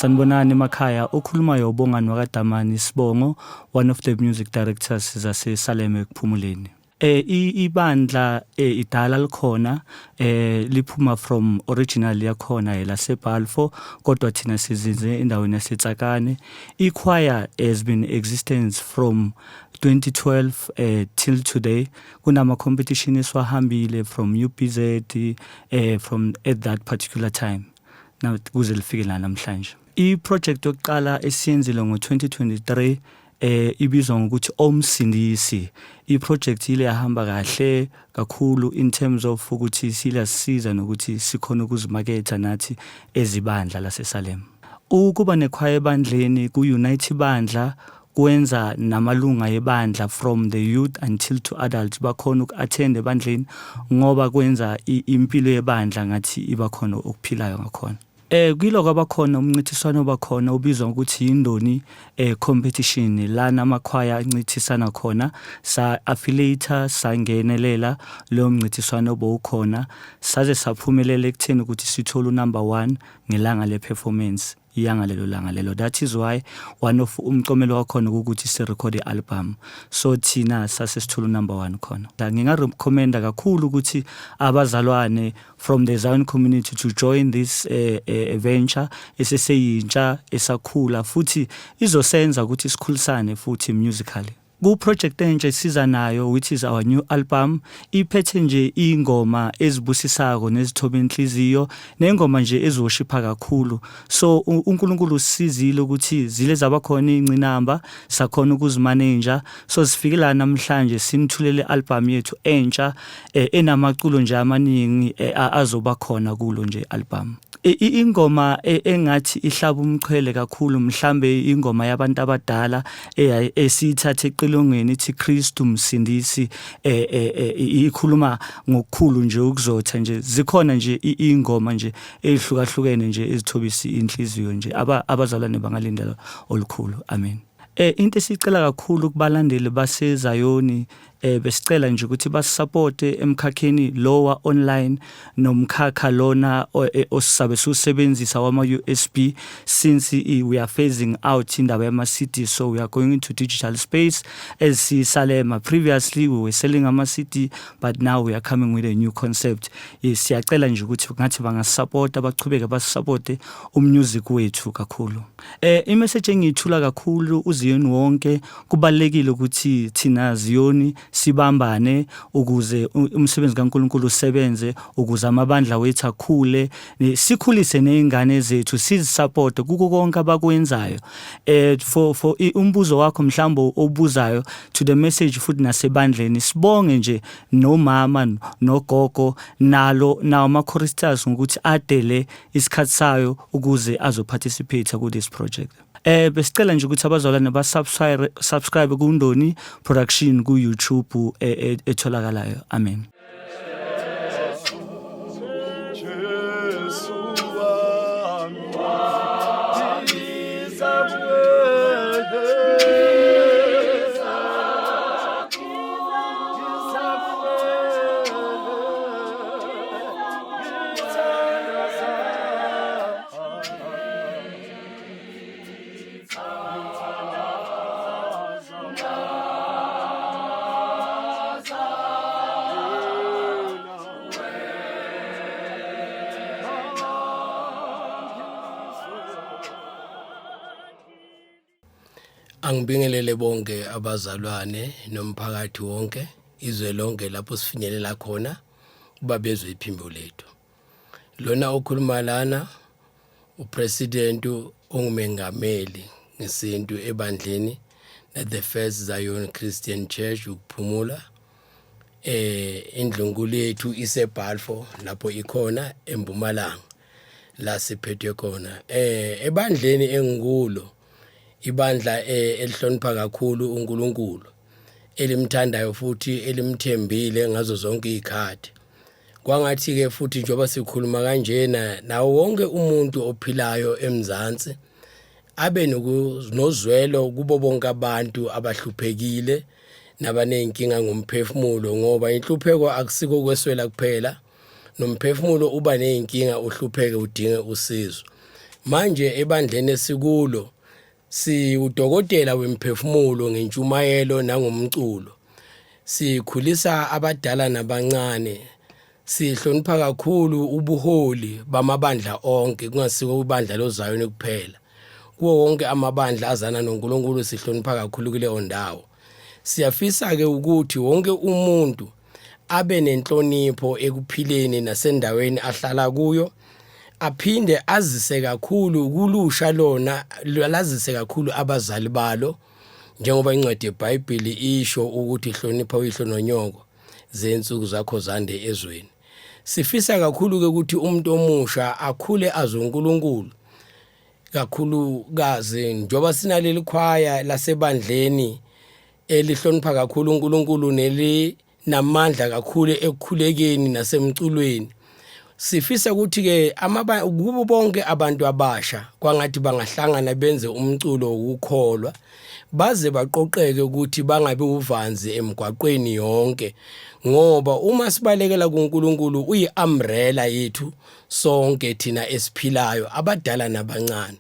Sanibonani emakhaya, okhulumayo uBongani wakaDamani Sibongo, one of the music directors zase Salem Ekuphumuleni. Ibandla idala likhona, liphuma from original yakhona elaseBalfour, kodwa thina sizinze endaweni yaseTsakane. Ichoir has been existence from 2012 till today. Kunama competition esiwahambile from UPZ from at that particular time. Now kuze lifike la namhlanje. I-project yokuqala esiyenzile ngo-2023 ibizwa ngokuthi Omsindisi. I-project ile yahamba kahle kakhulu in terms of ukuthi silasiza nokuthi sikhona ukuzimaketha nathi ezibandla laseSalem. Ukuba nekhwaya ebandleni ku-unite ibandla, kwenza namalunga ebandla from the youth until to adults bakhona uku-attend ebandleni, ngoba kwenza impilo yebandla ngathi iba khona okuphilayo ngakhona. Kilo kwabakhona umncintiswano obakhona ubizwa ngokuthi yindoni competition, lana amakhwaya ancintisana khona. Sa affiliate, sangenelela leyo mncintiswano obowukhona, saze saphumelela ekutheni ukuthi sithole unumber 1 ngelanga le performance yangalelo langa lelo. That is why one of umcomelo wakhona ukuthi si record album, so thina sase sithola number 1 khona. Nginga recommenda kakhulu ukuthi abazalwane from the Zion community to join this venture eseseyintsha esakhula, futhi izosenza ukuthi sikhulisane futhi musically. Ku project entsha esiza nayo, which is our new album, iphethe nje ingoma ezibusisako nezithoba inhliziyo nengoma nje eziworshipha kakhulu. So uNkulunkulu usizile ukuthi zile zabakhona ingcinamba, sakhona ukuzimanage, so sifike la namhlanje sinithulele album yethu entsha enamaculo nje amaningi azoba khona kulo nje album. Ingoma engathi ihlaba umxhwele kakhulu mhlambe ingoma yabantu abadala esiyithathe eqilongweni, ithi Kristu Msindisi, ikhuluma ngokukhulu nje ukuzotha nje. Zikhona nje ingoma nje ezihlukahlukene nje ezithobisa inhliziyo nje, abazalwane bangalindela olukhulu. Amen. Into esicela kakhulu kubalandeli baseZayoni, besicela nje ukuthi basupporte emkhakheni lowa online nomkhakha lona osisabe siwusebenzisa wama USB, since we are phasing out indaba yama CD, so we are going into digital space as sisalema. Previously we were selling ama CD, but now we are coming with a new concept. Siyacela nje ukuthi ngathi bangasupporta, bachubeke basupporte umusic wethu kakhulu. I-message engiyithula kakhulu uZiyoni wonke, kubalekile ukuthi thina Ziyoni sibambane ukuze umsebenzi kaNkuluNkulu usebenze, ukuze amabandla wethu akhule, sikhulise nezingane zethu, sizisupport kuko konke abakwenzayo. For umbuzo wakho mhlawumbe obuzayo to the message futhi nasebandleni, sibonge nje nomama nogogo nalo nawo ama choristers ngokuthi adele isikhathi sayo ukuze azo participate ku this project. Besicela nje ukuthi abazalwane ba subscribe kuNdoni Production ku YouTube etholakalayo. Amen. Jesu wami, ngiza kuwe. Ngiza kuwe. Ngithandaza. Ngithandaza. Wena. Angibingelele bonke abazalwane nomphakathi wonke, izwe lonke lapho sifinyelela khona kuba bezwe iphimbo lethu. Lona okhuluma lana upresident ongumengameli ngesintu ebandleni the First Zion Christian Church Ukuphumula. Indlunkulu yethu iseBalfour, lapho ikhona eMpumalanga la siphethwe khona. Ebandleni engikulo, ibandla elihlonipha kakhulu uNkulunkulu, elimthandayo futhi elimthembile ngazo zonke izikhathi. Kwangathi ke futhi njengoba sikhuluma kanjena nawo wonke umuntu ophilayo eMzansi abe nozwelo kubo bonke abantu abahluphekile nabaneyinkinga ngomphefumulo, ngoba inhlupheko akusiko kweswela kuphela, nomphefumulo uba neyinkinga, uhlupheke, udinge usizo. Manje ebandleni esikulo siwudokotela wemphefumulo ngentshumayelo nangomculo. Sikhulisa abadala nabancane. Sihlonipha kakhulu ubuholi bamabandla onke kungasiko ibandla loZayoni kuphela. Kuwo wonke amabandla azana noNkulunkulu sihlonipha kakhulu kuleyo ndawo. Siyafisa ke ukuthi wonke umuntu abe nenhlonipho ekuphileni nasendaweni ahlala kuyo aphinde azise kakhulu kulusha lona lazise kakhulu abazali balo njengoba incwadi yeBhayibheli isho ukuthi hlonipha uyihlo nonyoko zensuku zakho zande ezweni. Sifisa kakhulu ke ukuthi umuntu omusha akhule azi uNkulunkulu kakhulukazi njengoba sinaleli khwaya lasebandleni elihlonipha kakhulu uNkulunkulu nelinamandla kakhulu ekukhulekeni nasemculweni. Sifisa ukuthi ke kubo bonke abantu abasha kwangathi bangahlangana benze umculo wokukholwa baze baqoqeke ukuthi bangabi uvanzi emgwaqweni yonke ngoba uma sibalekela kuNkulunkulu uyi-umbrella yethu sonke thina esiphilayo abadala nabancane.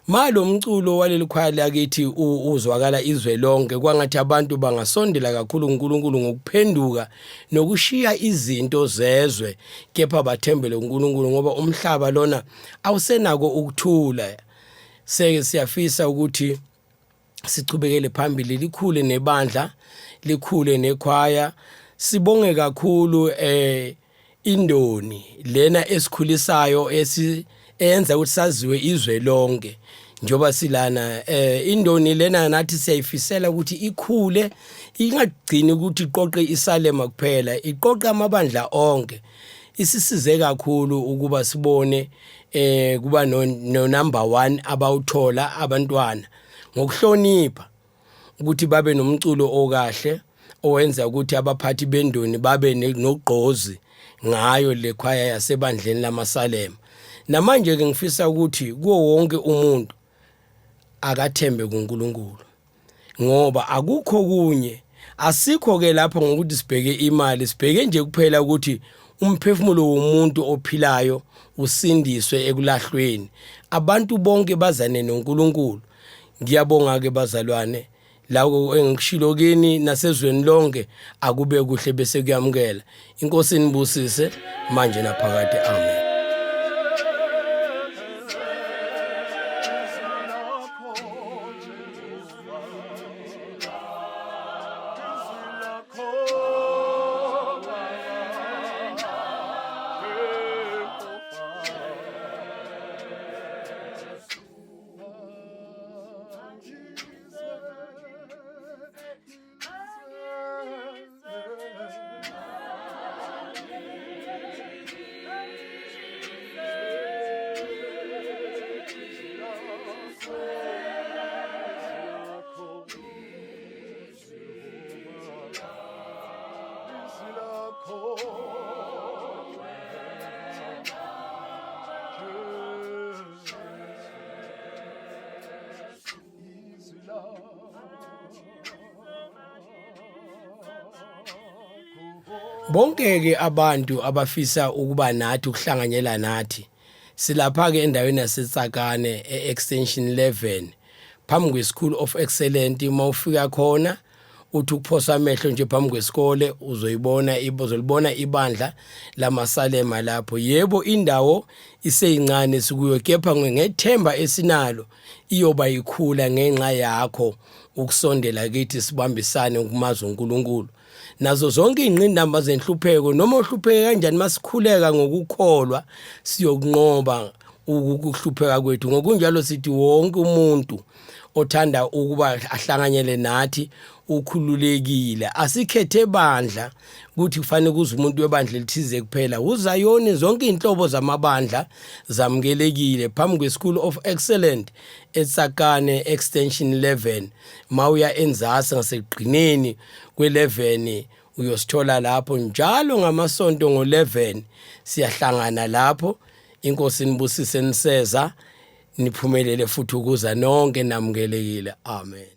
Ma lo mculo waleli khwaya lakithi uzwakala izwe lonke kwangathi abantu bangasondela kakhulu kuNkulunkulu ngokuphenduka nokushiya izinto zezwe kepha bathembele kuNkulunkulu ngoba umhlaba lona awusenako ukuthula. Seke siyafisa ukuthi sichubekele phambili likhule nebandla likhule nekhwaya sibonge kakhulu eh indoni lena esikhulisayo esi eyenza ukuthi saziwe izwe lonke njoba silana eh indoni lena nathi siyayifisela ukuthi ikhule ingagcini ukuthi iqoqe isalema kuphela iqoqe amabandla onke isisize kakhulu ukuba sibone eh kuba no, no number 1 abawuthola abantwana ngokuhlonipha ukuthi babe nomculo okahle owenza ukuthi abaphathi bendoni babe nogqozi ngayo le khwaya yasebandleni lamaSalema. Namanje ke ngifisa ukuthi kuwo wonke umuntu akathembe kuNkulunkulu ngoba akukho kunye asikho ke lapho ngokuthi sibheke imali sibheke nje kuphela ukuthi umphefumulo womuntu ophilayo usindiswe ekulahlweni abantu bonke bazane noNkulunkulu ngiyabonga ke bazalwane lako engikushilo kini nasezweni lonke akube kuhle bese kuyamukela inkosi inibusise manje naphakade amen. Bonke-ke abantu abafisa ukuba nathi ukuhlanganyela nathi silapha-ke endaweni yaseTsakane e-Extension 11 phambi kwe-School of Excellence uma ufika khona uthi ukuphosa amehlo nje phambi kwesikole uzoyibona uzolibona ibandla lamaSalema lapho yebo indawo iseyincane sikuyo kepha ngethemba esinalo iyoba ikhula ngenxa yakho ukusondela kithi sibambisane ukumazi uNkulunkulu nazo zonke ingqinamba zenhlupheko noma uhlupheke kanjani masikhuleka ngokukholwa siyokunqoba ukuhlupheka kwethu ngokunjalo sithi wonke umuntu othanda ukuba ahlanganyele nathi ukhululekile asikhethe bandla ukuthi kufanele kuze umuntu webandla elithize kuphela uzayoni zonke inhlobo zamabandla zamukelekile phambi kwe-School of Excellent eTsakane Extension 11 mawuya enzasi ngasekugcineni kwe-11 uyosithola lapho njalo ngamasonto ngo-11 siyahlangana lapho inkosi nibusise niseza niphumelele futhi ukuza nonke namukelekile amen.